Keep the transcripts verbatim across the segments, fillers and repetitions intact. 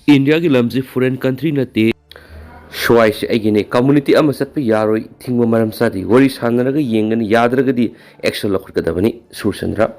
ꯏꯟꯗꯤꯌꯥꯒꯤ ꯂꯝꯁꯤ foreign country ꯅꯠꯇꯦ꯫ ꯁ꯭ꯋꯥꯏꯁꯤ ꯑꯩꯒꯤꯅꯤ, community ꯑꯃ ꯆꯠꯄ ꯌꯥꯔꯣꯏ, ꯊꯤꯡꯕ ꯃꯔꯝ ꯆꯥꯗꯦ, ꯋꯥꯔꯤ ꯁꯥꯟꯅꯔꯒ ꯌꯦꯡꯒꯅꯤ, ꯌꯥꯗ꯭ꯔꯒꯗꯤ action ꯂꯧꯈꯠꯀꯗꯕꯅꯤ꯫ ꯁꯨꯔꯆꯟꯗ꯭ꯔ,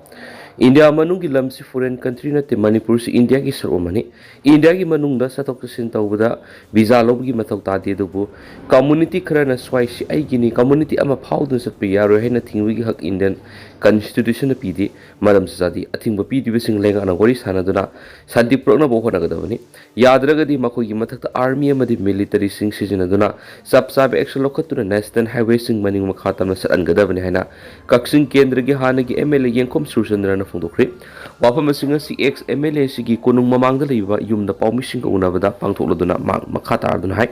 ꯏꯟꯗꯤꯌꯥ ꯃꯅꯨꯡꯒꯤ ꯂꯝꯁꯤ foreign country ꯅꯠꯇꯦ, ꯃꯅꯤꯄꯨꯔꯁꯤ ꯏꯟꯗꯤꯌꯥꯒꯤ ꯁꯔꯨꯛ ꯑꯃꯅꯤ꯫ ꯏꯟꯗꯤꯌꯥꯒꯤ ꯃꯅꯨꯡꯗ ꯆꯠꯊꯣꯛ ꯆꯠꯁꯤꯟ ꯇꯧꯕꯗ visa ꯂꯧꯕꯒꯤ ꯃꯊꯧ ꯇꯥꯗꯦ, ꯑꯗꯨꯕꯨ community ꯈꯔꯅ ꯁ꯭ꯋꯥꯏꯁꯤ ꯑꯩꯒꯤꯅꯤ, community ꯑꯃ ꯐꯥꯎꯗꯨꯅ ꯆꯠꯄ ꯌꯥꯔꯣꯏ ꯍꯥꯏꯅ ꯊꯤꯡꯕꯒꯤ ꯍꯛ Indian constitution ꯅ ꯄꯤꯗꯦ꯫ ꯃꯔꯝ ꯆꯥꯗꯦ, ꯑꯊꯤꯡꯕ ꯄꯤꯔꯤꯕꯁꯤꯡ ꯂꯩꯉꯥꯛꯅ ꯋꯥꯔꯤ ꯁꯥꯟꯅꯗꯨꯅ ꯁꯥꯟꯇꯤ ꯄꯨꯔꯛꯅꯕ ꯍꯣꯠꯅꯒꯗꯕꯅꯤ꯫ ꯌꯥꯗ꯭ꯔꯒꯗꯤ ꯃꯈꯣꯏꯒꯤ ꯃꯊꯛꯇ army ꯑꯃꯗꯤ military ꯁꯤꯡ ꯁꯤꯖꯤꯟꯅꯗꯨꯅ ꯆꯞ ꯆꯥꯕ action ꯂꯧꯈꯠꯇꯨꯅ national highway ꯁꯤꯡ ꯃꯅꯤꯡ ꯃꯈꯥ ꯇꯝꯅ ꯆꯠꯍꯟꯒꯗꯕꯅꯤ ꯍꯥꯏꯅ ꯀꯛꯆꯤꯡ ꯀꯦꯟꯗ꯭ꯔꯒꯤ ꯍꯥꯟꯅꯒꯤ MLA ꯌꯦꯡꯈꯣꯝ ꯁꯨꯔꯆꯟꯗ꯭ꯔꯅ ꯐꯣꯡꯗꯣꯛꯈ꯭ꯔꯤ꯫ ꯋꯥꯐꯝꯁꯤꯡ ꯑꯁꯤ ex MLA ꯑꯁꯤꯒꯤ ꯀꯣꯅꯨꯡ ꯃꯃꯥꯡꯗ ꯂꯩꯕ ꯌꯨꯝꯗ ꯄꯥꯎꯃꯤꯁꯤꯡꯒ ꯎꯅꯕꯗ ꯄꯥꯡꯊꯣꯛꯂꯗꯨꯅ ꯃꯍꯥꯛ ꯃꯈꯥ ꯇꯥꯔꯗꯨꯅ ꯍꯥꯏ꯫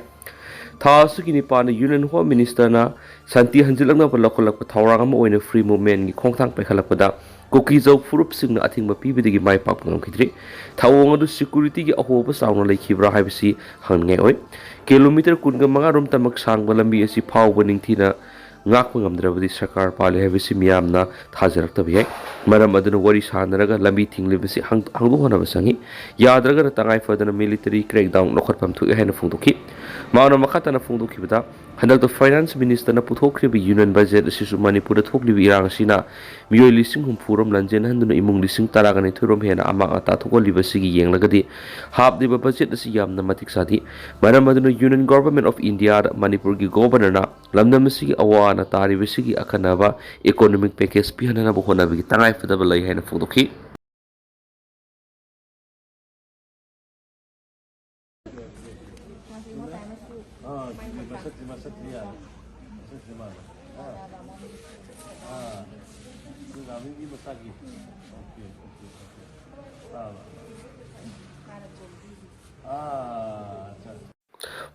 ꯊꯥ ꯑꯁꯤꯒꯤ ꯅꯤꯄꯥꯟꯗ Union Home Minister ꯅ ꯁꯥꯟꯇꯤ ꯍꯟꯖꯤꯜꯂꯛꯅꯕ ꯂꯧꯈꯠꯂꯛꯄ ꯊꯧꯔꯥꯡ ꯑꯃ ꯑꯣꯏꯅ free movement ꯀꯤ ꯈꯣꯡꯊꯥꯡ ꯄꯥꯏꯈꯠꯂꯛꯄꯗ ꯀꯨꯀꯤꯖꯧ ꯐꯨꯔꯨꯞꯁꯤꯡꯅ ꯑꯊꯤꯡꯕ ꯄꯤꯕꯗꯒꯤ ꯃꯥꯏ ꯄꯥꯛꯄ ꯉꯝꯈꯤꯗ꯭ꯔꯤ꯫ ꯊꯧꯑꯣꯡ ꯑꯗꯨ security ꯒꯤ ꯑꯍꯣꯕ ꯆꯥꯎꯅ ꯂꯩꯈꯤꯕ꯭ꯔꯥ ꯍꯥꯏꯕꯁꯤ ꯍꯪꯅꯤꯡꯉꯥꯏ ꯑꯣꯏ꯫ Kilometre ꯀꯨꯟꯒ ꯃꯉꯥ ꯔꯣꯝ ꯇꯃꯛ ꯁꯥꯡꯕ ꯂꯝꯕꯤ ꯑꯁꯤ ꯐꯥꯎꯕ ꯅꯤꯡꯊꯤꯅ ꯉꯥꯛꯄ ꯉꯝꯗ꯭ꯔꯕꯗꯤ ꯁꯔꯀꯥꯔ ꯄꯥꯜꯂꯤ ꯍꯥꯏꯕꯁꯤ ꯃꯤꯌꯥꯝꯅ ꯊꯥꯖꯔꯛꯇꯕ ꯌꯥꯏ꯫ ꯃꯔꯝ ꯑꯗꯨꯅ ꯋꯥꯔꯤ ꯁꯥꯅꯔꯒ ꯂꯝꯕꯤ ꯊꯤꯡꯂꯤꯕꯁꯤ ꯍꯪ-, ꯍꯥꯡꯗꯣꯛꯍꯟꯅꯕ ꯆꯪꯏ꯫ ꯌꯥꯗ꯭ꯔꯒꯅ ꯇꯉꯥꯏ ꯐꯗꯅ military crackdown ꯂꯧꯈꯠꯐꯝ ꯊꯣꯛꯏ ꯍꯥꯏꯅ ꯐꯣꯡꯗꯣꯛꯈꯤ꯫ ꯃꯍꯥꯛꯅ ꯃꯈꯥ ꯇꯥꯅ ꯐꯣꯡꯗꯣꯛꯈꯤꯕꯗ, ꯍꯟꯗꯛꯇ Finance Minister ꯅ ꯄꯨꯊꯣꯛꯈ꯭ꯔꯤꯕ Union Budget ꯑꯁꯤꯁꯨ ꯃꯅꯤꯄꯨꯔꯗ ꯊꯣꯛꯂꯤꯕ ꯏꯔꯥꯡ ꯑꯁꯤꯅ ꯃꯤꯑꯣꯏ ꯂꯤꯁꯤꯡ ꯍꯨꯝꯐꯨ ꯔꯣꯝ ꯂꯥꯟꯖꯦꯟꯍꯟꯗꯨꯅ ꯏꯃꯨꯡ ꯂꯤꯁꯤꯡ ꯇꯔꯥꯒ ꯅꯤꯊꯣꯏ ꯔꯣꯝ ꯍꯦꯟꯅ ꯑꯃꯥꯡ ꯑꯇꯥ ꯊꯣꯛꯍꯜꯂꯤꯕꯁꯤꯒꯤ ꯌꯦꯡꯂꯒꯗꯤ, ꯍꯥꯞꯂꯤꯕ budget ꯑꯁꯤ ꯌꯥꯝꯅ ꯃꯇꯤꯛ ꯆꯥꯗꯦ꯫ ꯃꯔꯝ ꯑꯗꯨꯅ Union Government of India ꯗ ꯃꯅꯤꯄꯨꯔꯒꯤ Governor ꯅ ꯂꯝꯗꯝ ꯑꯁꯤꯒꯤ ꯑꯋꯥ ꯑꯅꯥ ꯇꯥꯔꯤꯕꯁꯤꯒꯤ ꯑꯈꯟꯅꯕ economic package ꯄꯤꯍꯟꯅꯅꯕ ꯍꯣꯠꯅꯕꯒꯤ ꯇꯉꯥꯏ ꯐꯗꯕ ꯂꯩ ꯍꯥꯏꯅ ꯐꯣꯡꯗꯣꯛꯈꯤ꯫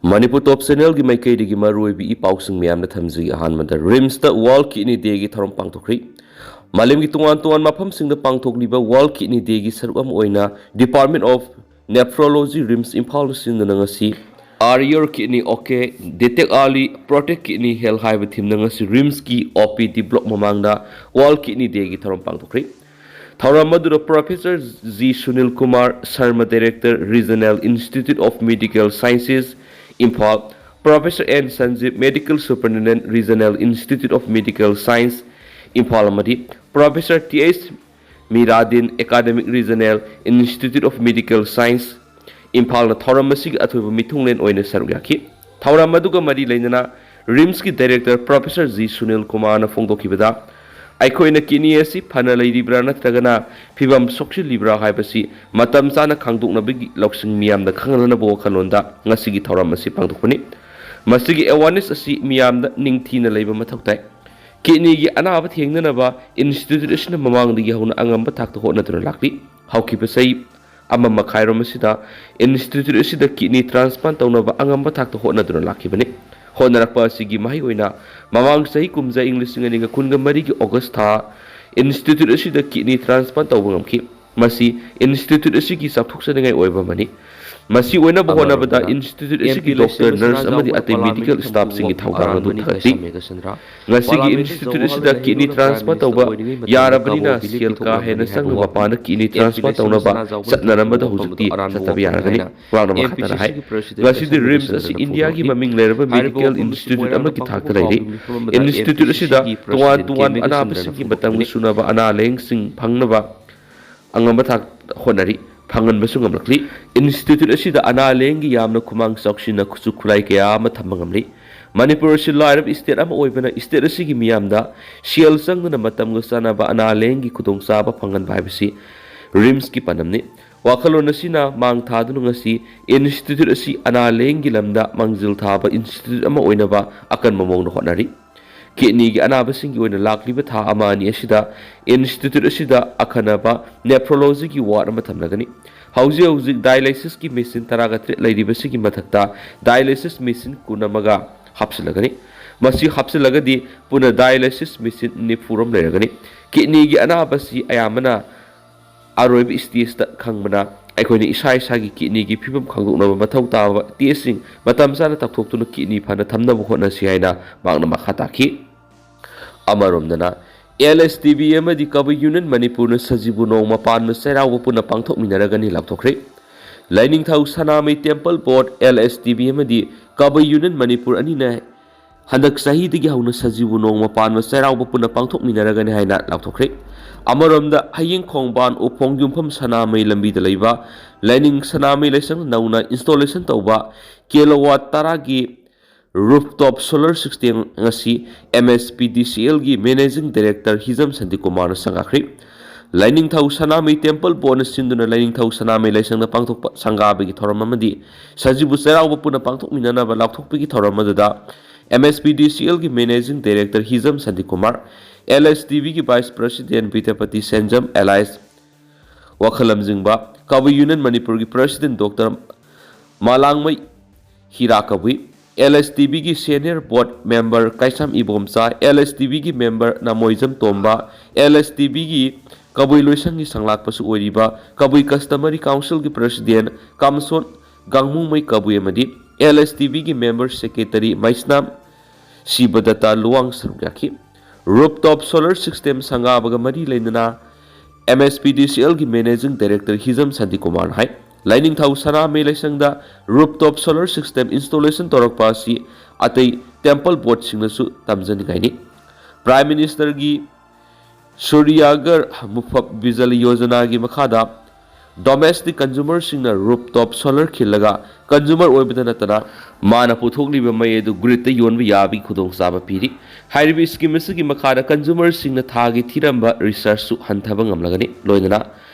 ꯃꯅꯤꯄꯨꯔ Top Channel ꯒꯤ ꯃꯥꯏꯀꯩꯗꯒꯤ ꯃꯔꯨꯑꯣꯏꯕ ꯏ ꯄꯥꯎꯁꯤꯡ ꯃꯌꯥꯝꯗ ꯊꯝꯖꯒꯦ꯫ ꯑꯍꯥꯟꯕꯗ, RIMS ꯇ World Kidney Day ꯒꯤ ꯊꯧꯔꯝ ꯄꯥꯡꯊꯣꯛꯈ꯭ꯔꯤ꯫ ꯃꯥꯂꯦꯝꯒꯤ ꯇꯣꯉꯥꯟ ꯇꯣꯉꯥꯟꯕ ꯃꯐꯝꯁꯤꯡꯗ ꯄꯥꯡꯊꯣꯛꯂꯤꯕ World Kidney Day ꯒꯤ ꯁꯔꯨꯛ ꯑꯃ ꯑꯣꯏꯅ Department of Nephrology, RIMS Imphal ꯑꯁꯤꯅ ꯉꯁꯤ Are Your Kidney OK? Detect Early, Protect Kidney Health ꯍꯥꯏꯕ theme ꯅ ꯉꯁꯤ RIMS ꯀꯤ OPD block ꯃꯃꯥꯡꯗ World Kidney Day ꯒꯤ ꯊꯧꯔꯝ ꯄꯥꯡꯊꯣꯛꯈ꯭ꯔꯤ꯫ ꯊꯧꯔꯝ ꯑꯗꯨꯗ Professor G Sunil Kumar Sharma, Director, Regional Institute of Medical Sciences, Imphal, Professor N Sanjeev, Medical Superintendent, Regional Institute of Medical Science, Imphal ꯑꯃꯗꯤ Professor Th Miradin, Academic, Regional Institute of Medical Science, ꯏꯝꯐꯥꯜꯅ ꯊꯧꯔꯝ ꯑꯁꯤꯒꯤ ꯑꯊꯣꯏꯕ ꯃꯤꯊꯨꯡꯂꯦꯟ ꯑꯣꯏꯅ ꯁꯔꯨꯛ ꯌꯥꯈꯤ꯫ ꯊꯧꯔꯝ ꯑꯗꯨꯒ ꯃꯔꯤ ꯂꯩꯅꯅ RIMSꯀꯤ Director Professor G Sunil Kumarꯅ ꯐꯣꯡꯗꯣꯛꯈꯤꯕꯗ, ꯑꯩꯈꯣꯏꯅ kidney ꯑꯁꯤ ꯐꯅ ꯂꯩꯔꯤꯕ꯭ꯔꯥ ꯅꯠꯇ꯭ꯔꯒꯅ ꯐꯤꯕꯝ ꯁꯣꯛꯆꯤꯜꯂꯤꯕ꯭ꯔꯥ ꯍꯥꯏꯕꯁꯤ ꯃꯇꯝ ꯆꯥꯅ ꯈꯪꯗꯣꯛꯅꯕꯒꯤ ꯂꯧꯁꯤꯡ ꯃꯤꯌꯥꯝꯗ ꯈꯪꯍꯟꯅꯕ ꯋꯥꯈꯜꯂꯣꯟꯗ ꯉꯁꯤꯒꯤ ꯊꯧꯔꯝ ꯑꯁꯤ ꯄꯥꯡꯊꯣꯛꯄꯅꯤ꯫ ꯃꯁꯤꯒꯤ awareness ꯑꯁꯤ ꯃꯤꯌꯥꯝꯗ ꯅꯤꯡꯊꯤꯅ ꯂꯩꯕ ꯃꯊꯧ ꯇꯥꯏ꯫ Kidneyꯒꯤ ꯑꯅꯥꯕ ꯊꯦꯡꯅꯅꯕ institute ꯑꯁꯤꯅ ꯃꯃꯥꯡꯗꯒꯤ ꯍꯧꯅ ꯑꯉꯝꯕ ꯊꯥꯛꯇ ꯍꯣꯠꯅꯗꯨꯅ ꯂꯥꯛꯂꯤ꯫ ꯍꯧꯈꯤꯕ ꯆꯍꯤ ꯑꯃ ꯃꯈꯥꯏꯔꯣꯝ ꯑꯁꯤꯗ institute ꯑꯁꯤꯗ kidney transplant ꯇꯧꯅꯕ ꯑꯉꯝꯕ ꯊꯥꯛꯇ ꯍꯣꯠꯅꯗꯨꯅ ꯂꯥꯛꯈꯤꯕꯅꯤ꯫ ꯍꯣꯠꯅꯔꯛꯄ ꯑꯁꯤꯒꯤ ꯃꯍꯩ ꯑꯣꯏꯅ ꯃꯃꯥꯡ ꯆꯍꯤ ꯀꯨꯝꯖꯥ ꯏꯪ ꯂꯤꯁꯤꯡ ꯑꯅꯤꯒ ꯀꯨꯟꯒ ꯃꯔꯤꯒꯤ August ꯊꯥ institute ꯑꯁꯤꯗ kidney transplant ꯇꯧꯕ ꯉꯝꯈꯤ꯫ ꯃꯁꯤ institute ꯑꯁꯤꯒꯤ ꯆꯥꯎꯊꯣꯛꯆꯅꯤꯡꯉꯥꯏ ꯑꯣꯏꯕ ꯑꯃꯅꯤ꯫ ꯃꯁꯤ ꯑꯣꯏꯅꯕ ꯍꯣꯠꯅꯕꯗ ꯑꯃꯔꯣꯝꯗꯅ institute ꯑꯁꯤꯒꯤ MP doctor, ꯂꯩꯁꯤꯟꯕꯁꯤꯅ nurse ꯑꯃꯗꯤ ꯁꯅꯥꯖꯥꯎꯕ ꯑꯇꯩ ꯄꯂꯥ medical ꯃꯤꯡꯊꯣꯟꯕꯨ staffꯁꯤꯡꯒꯤ ꯊꯧꯗꯥꯡ ꯑꯗꯨ ꯃꯔꯥꯟ ꯊꯥꯒꯠꯂꯤ꯫ ꯀꯌꯥ ꯁꯦꯝꯒꯠꯒꯅꯤꯅ ꯉꯁꯤꯒꯤ ꯄꯥꯔꯂꯥꯃꯦꯟꯒꯤ institute ꯑꯁꯤꯗ ꯖꯋꯥꯍꯔꯂꯥꯜ kidney ꯅꯦꯍꯔꯨꯅ transplant ꯇꯧꯕ ꯄ꯭ꯔꯥꯏꯝ ꯃꯤꯅꯤꯁꯇꯔ ꯑꯣꯏꯔꯤꯉꯩ ꯃꯇꯝꯗ ꯌꯥꯔꯕꯅꯤꯅ ꯀꯕꯣ ꯚꯦꯂꯤ ꯁꯦꯜ ꯀꯥ ꯍꯦꯟꯅ ꯄꯤꯊꯣꯛꯂꯝꯕꯅꯤ ꯍꯥꯏꯅ ꯆꯪꯅꯕ ꯋꯥꯐꯝ ꯃꯄꯥꯟꯗ kidney transplant ꯇꯧꯅꯕ ꯆꯠꯅꯔꯝꯕꯗ ꯍꯧꯖꯤꯛꯇꯤ ꯆꯠꯅꯔꯝꯕꯗ ꯍꯧꯖꯤꯛꯇꯤ ꯆꯠꯇꯕ ꯌꯥꯔꯒꯅꯤ꯫ ꯋꯥꯡꯅ ꯃꯈꯥ ꯇꯥꯅ ꯍꯥꯏ꯫ ꯉꯁꯤꯗꯤ RIMS ꯑꯁꯤ ꯏꯟꯗꯤꯌꯥꯒꯤ ꯃꯃꯤꯡ ꯂꯩꯔꯕ medical institute ꯑꯃꯒꯤ ꯊꯥꯛꯇ ꯂꯩꯔꯤ꯫ Institute ꯑꯁꯤꯗ ꯇꯣꯉꯥꯟ ꯇꯣꯉꯥꯟꯕ ꯑꯅꯥꯕꯁꯤꯡꯒꯤ ꯃꯇꯝꯒ ꯆꯨꯅꯕ ꯑꯅꯥ ꯂꯥꯌꯦꯡꯁꯤꯡ ꯐꯪꯅꯕ ꯑꯉꯝꯕ ꯊꯥꯛ ꯍꯣꯠꯅꯔꯤ, ꯐꯪꯍꯟꯕꯁꯨ ꯉꯝꯂꯛꯂꯤ꯫ Institute ꯑꯁꯤꯗ ꯑꯅꯥ ꯂꯥꯌꯦꯡꯒꯤ ꯌꯥꯝꯅ ꯈꯨꯃꯥꯡ ꯆꯥꯎꯁꯤꯟꯅ ꯈꯨꯠꯁꯨ ꯈꯨꯠꯂꯥꯏ ꯀꯌꯥ ꯑꯃ ꯊꯝꯕ ꯉꯝꯂꯤ꯫ ꯃꯅꯤꯄꯨꯔ ꯑꯁꯤ ꯂꯥꯏꯔꯕ state ꯑꯃ ꯑꯣꯏꯕꯅ state ꯑꯁꯤꯒꯤ ꯃꯤꯌꯥꯝꯗ ꯁꯦꯜ ꯆꯪꯗꯅ ꯃꯇꯝꯒ ꯆꯥꯟꯅꯕ ꯑꯅꯥ ꯂꯥꯌꯦꯡꯒꯤ ꯈꯨꯗꯣꯡꯆꯥꯕ ꯐꯪꯍꯟꯕ ꯍꯥꯏꯕꯁꯤ RIMSꯀꯤ ꯄꯥꯟꯗꯝꯅꯤ꯫ ꯋꯥꯈꯜꯂꯣꯟ ꯑꯁꯤꯅ ꯃꯥꯡ ꯊꯥꯗꯨꯅ ꯉꯁꯤ institute ꯑꯁꯤ ꯑꯅꯥ ꯂꯥꯌꯦꯡꯒꯤ ꯂꯝꯗ ꯃꯥꯡꯖꯤꯜ ꯊꯥꯕ institute ꯑꯃ ꯑꯣꯏꯅꯕ ꯑꯀꯟꯕ ꯃꯑꯣꯡꯗ ꯍꯣꯠꯅꯔꯤ꯫ Kidneyꯒꯤ ꯑꯅꯥꯕꯁꯤꯡꯒꯤ ꯑꯣꯏꯅ ꯂꯥꯛꯂꯤꯕ ꯊꯥ ꯑꯃ ꯑꯅꯤ ꯑꯁꯤꯗ institute ꯑꯁꯤꯗ ꯑꯈꯟꯅꯕ nephrologyꯒꯤ ward ꯑꯃ ꯊꯝꯂꯒꯅꯤ꯫ ꯍꯧꯖꯤꯛ ꯍꯧꯖꯤꯛ dialysisꯀꯤ machine ꯇꯔꯥꯒ ꯇꯔꯦꯠ ꯂꯩꯔꯤꯕꯁꯤꯒꯤ ꯃꯊꯛꯇ dialysis machine ꯀꯨꯟ ꯑꯃꯒ ꯍꯥꯞꯆꯤꯜꯂꯒꯅꯤ꯫ ꯃꯁꯤ ꯍꯥꯞꯆꯤꯜꯂꯒꯗꯤ ꯄꯨꯟꯅ dialysis machine ꯅꯤꯐꯨꯔꯣꯝ ꯂꯩꯔꯒꯅꯤ꯫ Kidneyꯒꯤ ꯑꯅꯥꯕꯁꯤ ꯑꯌꯥꯝꯕꯅ ꯑꯔꯣꯏꯕ stageꯇ ꯈꯪꯕꯅ ꯑꯩꯈꯣꯏꯅ ꯏꯁꯥ ꯏꯁꯥꯒꯤ kidneyꯒꯤ ꯐꯤꯕꯝ ꯈꯪꯗꯣꯛꯅꯕ ꯃꯊꯧ ꯇꯥꯕ testꯁꯤꯡ ꯃꯇꯝ ꯆꯥꯅ ꯇꯧꯊꯣꯛꯇꯨꯅ kidney ꯐꯅ ꯊꯝꯅꯕ ꯍꯣꯠꯅꯁꯤ ꯍꯥꯏꯅ ꯃꯍꯥꯛꯅ ꯃꯈꯥ ꯇꯥꯈꯤ꯫ ꯑꯃꯔꯣꯝꯗꯅ ꯑꯦꯜ ꯑꯦꯁ ꯇꯤ ꯕꯤ ꯑꯃꯗꯤ ꯀꯕꯨꯏ ꯌꯨꯅꯤꯌꯟ ꯃꯅꯤꯄꯨꯔꯅ ꯁꯖꯤꯕꯨ ꯅꯣꯡꯃ ꯄꯥꯟꯕ ꯆꯩꯔꯥꯎꯕ ꯄꯨꯟꯅ ꯄꯥꯡꯊꯣꯛꯃꯤꯟꯅꯔꯒꯅꯤ ꯂꯥꯎꯊꯣꯛꯈ꯭ꯔꯦ꯫ ꯂꯥꯏꯅꯤꯡꯊꯧ ꯁꯅꯥꯃꯍꯤ ꯇꯦꯝꯄꯜ ꯕꯣꯔꯗ, ꯑꯦꯜ ꯑꯦꯁ ꯇꯤ ꯕꯤ ꯑꯃꯗꯤ ꯀꯕꯨꯏ ꯌꯨꯅꯤꯌꯟ ꯃꯅꯤꯄꯨꯔ ꯑꯅꯤꯅ ꯍꯟꯗꯛ ꯆꯍꯤꯗꯒꯤ ꯍꯧꯅ ꯁꯖꯤꯕꯨ ꯅꯣꯡꯃ ꯄꯥꯟꯕ ꯆꯩꯔꯥꯎꯕ ꯄꯨꯟꯅ ꯄꯥꯡꯊꯣꯛꯃꯤꯟꯅꯔꯒꯅꯤ ꯍꯥꯏꯅ ꯂꯥꯎꯊꯣꯛꯈ꯭ꯔꯦ꯫ ꯑꯃꯔꯣꯝꯗ, ꯍꯌꯦꯡ ꯈꯣꯡꯕꯥꯟ ꯎꯐꯣꯡ ꯌꯨꯝꯐꯝ ꯁꯅꯥꯃꯍꯤ ꯂꯝꯕꯤꯗ ꯂꯩꯕ ꯂꯥꯏꯅꯤꯡ ꯁꯅꯥꯃꯍꯤ ꯂꯥꯏꯁꯪ ꯅꯧꯅ ꯏꯟꯁꯇꯣꯂꯦꯁꯟ ꯇꯧꯕ ꯀꯤꯂꯣꯋꯥꯠ ꯇꯔꯥꯒꯤ ꯔꯨꯐꯇꯣꯞ ꯁꯣꯂꯔ ꯁꯤꯁꯇꯦꯝ ꯉꯁꯤ ꯑꯦꯝ ꯑꯦꯁ ꯄꯤ ꯗꯤ ꯁꯤ ꯑꯦꯜꯒꯤ ꯃꯦꯅꯦꯖꯤꯡ ꯗꯥꯏꯔꯦꯛꯇꯔ ꯍꯤꯖꯝ ꯁꯥꯟꯇꯤꯀꯨꯃꯥꯔꯅ ꯁꯪꯒꯥꯈ꯭ꯔꯦ꯫ ꯂꯥꯏꯅꯤꯡꯊꯧ ꯁꯅꯥꯃꯍꯤ ꯇꯦꯝꯄꯜ ꯕꯣꯔꯗꯅ ꯁꯤꯟꯗꯨꯅ ꯂꯥꯏꯅꯤꯡꯊꯧ ꯁꯅꯥꯃꯍꯤ ꯂꯥꯏꯁꯪꯗ ꯄꯥꯡꯊꯣꯛꯄ ꯁꯪꯒꯥꯕꯒꯤ ꯊꯧꯔꯝ ꯑꯃꯗꯤ ꯁꯖꯤꯕꯨ ꯆꯩꯔꯥꯎꯕ ꯄꯨꯟꯅ ꯄꯥꯡꯊꯣꯛꯃꯤꯟꯅꯅꯕ ꯂꯥꯎꯊꯣꯛꯄꯒꯤ ꯊꯧꯔꯝ ꯑꯗꯨꯗ ꯑꯦꯝ ꯑꯦꯁ ꯄꯤ ꯗꯤ ꯁꯤ ꯑꯦꯜꯒꯤ managing director Hijam Shantikumar, L S T ꯕꯤꯒꯤ ꯚꯥꯏꯁ ꯄ꯭ꯔꯁꯤꯗꯦꯟ ꯕꯤꯗ꯭ꯌꯥꯄꯇꯤ ꯁꯦꯟꯖꯝ ꯑꯦꯂꯥꯏꯁ ꯋꯥꯈꯜ ꯂꯝꯖꯤꯡꯕ, ꯀꯕꯨꯏ ꯌꯨꯅꯤꯌꯟ ꯃꯅꯤꯄꯨꯔꯒꯤ president doctor Malangmei Hira Kabui, L S T ꯕꯤꯒꯤ senior board member Kaisam Ibomcha, L S T ꯕꯤꯒꯤ member Naoijam Tomba, L S T ꯕꯤꯒꯤ ꯀꯕꯨꯏ ꯂꯣꯏꯁꯪꯒꯤ ꯁꯪꯂꯥꯛꯄꯁꯨ ꯑꯣꯏꯔꯤꯕ ꯀꯕꯨꯏ ꯀꯁꯇꯃꯔꯤ ꯀꯥꯎꯟꯁꯤꯜꯒꯤ ꯄ꯭ꯔꯁꯤꯗꯦꯟ ꯀꯥꯝꯁꯣꯟ ꯒꯥꯡꯃꯨꯃꯩ ꯀꯕꯨꯏ ꯑꯃꯗꯤ ꯑꯦꯜ ꯑꯦꯁ ꯇꯤ ꯕꯤꯒꯤ ꯃꯦꯝꯕꯔ ꯁꯦꯀ꯭ꯔꯦꯇꯔꯤ ꯃꯩꯁꯅꯥꯝ ꯁꯤꯕꯗꯠꯇ ꯂꯨꯋꯥꯡ ꯁꯔꯨꯛ ꯌꯥꯈꯤ꯫ ꯔꯨꯐꯇꯣꯞ ꯁꯣꯂꯔ ꯁꯤꯁꯇꯦꯝ ꯁꯪꯒꯥꯕꯒ ꯃꯔꯤ ꯂꯩꯅꯅ ꯑꯦꯝ ꯑꯦꯁ ꯄꯤ ꯗꯤ ꯁꯤ ꯑꯦꯜꯒꯤ ꯃꯦꯅꯦꯖꯤꯡ ꯗꯥꯏꯔꯦꯛꯇꯔ ꯍꯤꯖꯝ ꯁꯥꯟꯇꯤꯀꯨꯃꯥꯔꯅ ꯍꯥꯏ, ꯂꯥꯏꯅꯤꯡꯊꯧ ꯁꯅꯥꯃꯍꯤ ꯂꯥꯏꯁꯪꯗ ꯔꯨꯐꯇꯣꯞ ꯁꯣꯂꯔ ꯁꯤꯁꯇꯦꯝ ꯏꯟꯁꯇꯣꯂꯦꯁꯟ ꯇꯧꯔꯛꯄ ꯑꯁꯤ ꯑꯇꯩ ꯇꯦꯝꯄꯜ ꯕꯣꯔꯗꯁꯤꯡꯅꯁꯨ ꯇꯝꯖꯅꯤꯡꯉꯥꯏꯅꯤ꯫ ꯄ꯭ꯔꯥꯏꯝ ꯃꯤꯅꯤꯁꯇꯔꯒꯤ ꯁꯨꯔꯌꯥꯒꯔ ꯃꯨꯐꯠ ꯕꯤꯖꯂꯤ ꯌꯣꯖꯅꯥꯒꯤ ꯃꯈꯥꯗ ꯗꯣꯃꯦꯁꯇꯤꯛ ꯀꯟꯖꯨꯃꯔꯁꯤꯡꯅ ꯔꯨꯐꯇꯣꯞ ꯁꯣꯂꯔ ꯈꯤꯜꯂꯒ ꯀꯟꯖꯨꯃꯔ ꯑꯣꯏꯕꯇ ꯅꯠꯇꯅ ꯃꯥꯅ ꯄꯨꯊꯣꯛꯂꯤꯕ ꯃꯩ ꯑꯗꯨ ꯒ꯭ꯔꯤꯗꯇ ꯌꯣꯟꯕ ꯌꯥꯕꯒꯤ ꯈꯨꯗꯣꯡꯆꯥꯕ ꯄꯤꯔꯤ꯫ ꯍꯥꯏꯔꯤꯕ ꯁ꯭ꯀꯤꯝ ꯑꯁꯤꯒꯤ ꯃꯈꯥꯗ ꯀꯟꯖꯨꯃꯔꯁꯤꯡꯅ ꯊꯥꯒꯤ ꯊꯤꯔꯝꯕ ꯔꯤꯆꯥꯔꯖꯁꯨ ꯍꯟꯊꯕ ꯉꯝꯂꯒꯅꯤ꯫ ꯂꯣꯏꯅꯅ